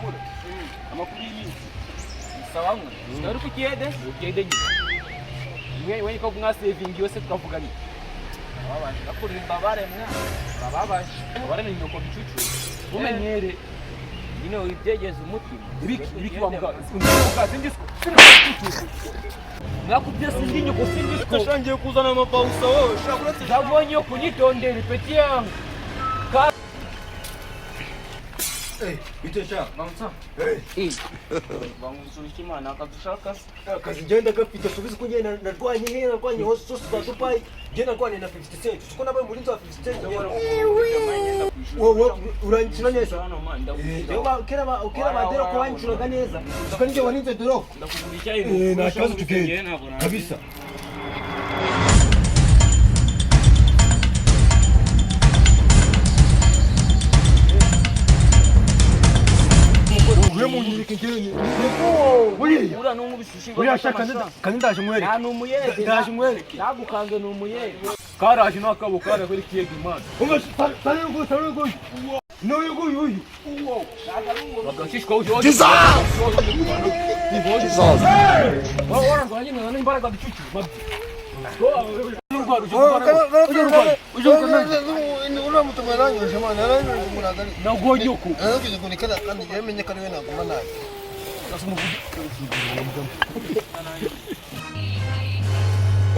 Kamura. Amakuru y'iminsi. Sawa mwe. Uri ku kiyede? Ugende nyine. Mwe wenye ko mwasevingi yose tukavugana. Babaje bakurira imbabare mwa. Bababaje. Abara ni nyoko bicucu. Umenyere. Nyine wibyegeza umutima. Ibiki ibiki wa mbwa. Mbwa sindisco. Sindisco. Nakubye sindi nyoko sindisco. Kashangiye kuzana amabawusa wowe ushobora uretse. Ndabonye kunyitondera ipeti yangu. Bite sha? Bamutsa. Eh. Bamutsa Imana akadushaka se. Akazi ngenda gafite subiza ko ngenda narwanye he, narwanye hose zose za Dubai, ngenda narwanye na 50 Cent, siko nabaye umurinzi wa 50 Cent. Wowe urankina neza. Kera ba Deroko bancuraga neza, siko ninjye waninze Deroko. Ndakugura icyayi. Eh, nta kibazo, tugende kabisa. Uwe munyereke ngene buriya. Uriya ni umubishishi. Buriya shaka kandi ndaje nkwereke. Nta ni umuyede. Ndaje nkwereke. Nagukanze ni umuyede. Karaje n'akabo kara kuri kiyega imana. Umva, sari nguyu, sari nguyu, n'uyu nguyu uyu. Bagashishwa uje. Jesus! Jesus! Warangwa nyine n'imbaraga bicucu. Uriya mutuku yaranyuje mwana, yaranyuje umuntu. Nago nyoko. Yaranyuje ngo nikana kandi yamenye ko ari we naguma nabi.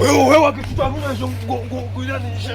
Uyu wewe wakichuta munyezo ngo ngo ngo iranishe.